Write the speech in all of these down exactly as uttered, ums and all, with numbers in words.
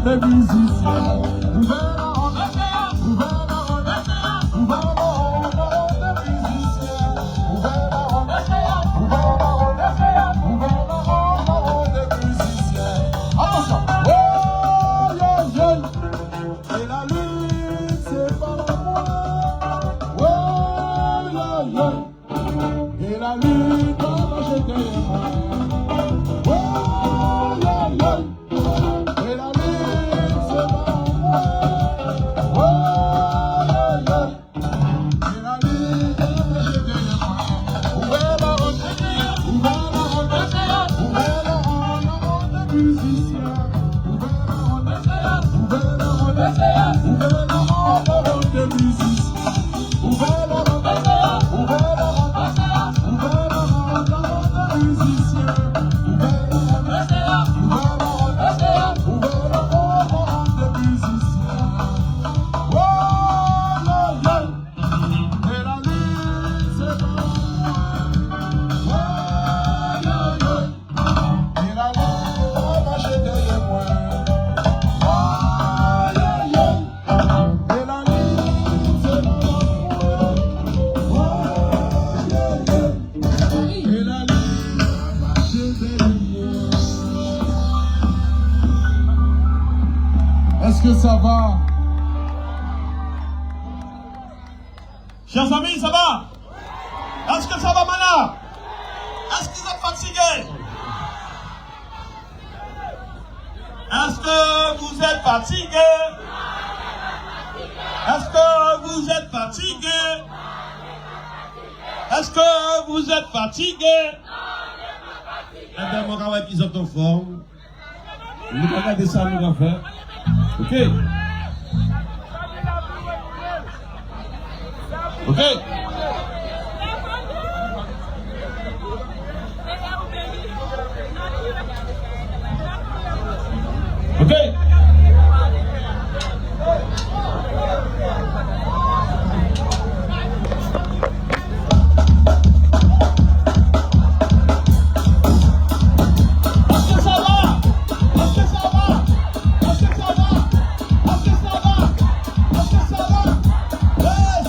Mizisyen, ouvè la, ouvè la, ouvè la, ouvè la, ouvè la, mizisyen, ouvè la, ouvè la, ouvè la, mizisyen. Atansyon! Woy, woy, woy! E lalit se pa mwen. Woy, woy, woy! E lalit pa mache dèyè mwen. Woy, woy, woy! E lalit se pa mwen. Woy, woy, woy! E lalit pa mache dèyè mwen. Ouvè la, ouvè la, ouvè la, ouvè la, ouvè la, mizisyen. Ouvè la, ouvè la, ouvè la, ouvè la, mizisyen. Est-ce que ça va? Chers amis, ça va? Est-ce que ça va, mana? Est-ce que vous êtes fatigué? Est-ce que vous êtes fatigué? Est-ce que vous êtes fatigué? Est-ce que vous êtes fatigué? Ebyen, mwen ka wè ki zòt anfòm. Nou ka gade sa nou ka fè. Ok. Ok. Ok. Est-ce que ça va? Est-ce que ça va? Est-ce que ça va? Est-ce que ça va? Est-ce que ça va? Yes!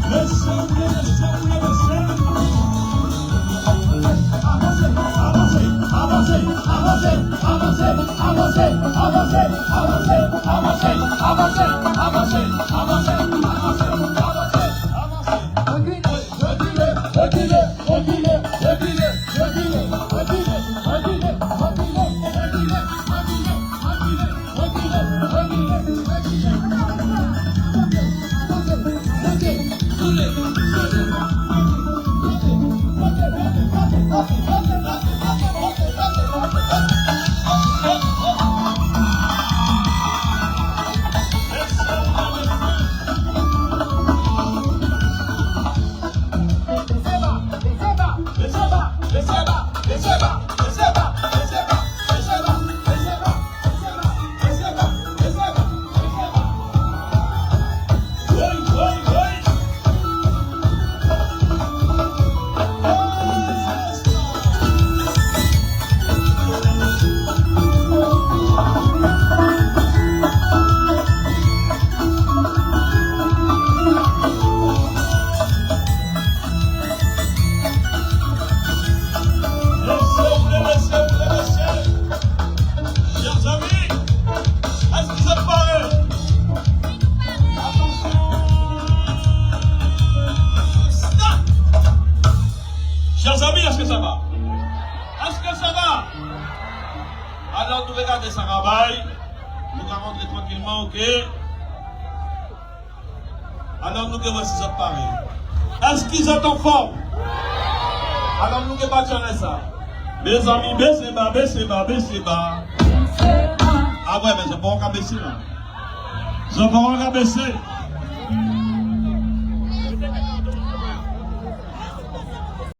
Mesye, mesye, mesye, mesye. Chè zanmi, èske zòt pare? Atansyon! Start! Chè zanmi, èske sa va? Èske sa va? Alò, nou regade sa ka bay. Nou ka rantre trankilman, oke? Alò, nou gen wè si zòt pare. Èske zòt anfòm? Alò, nou gen batch anlè sa. Mezanmi, bese ba, bese ba, bese ba. A wè, men zòt poko ka bese la. Zòt poko ka bese.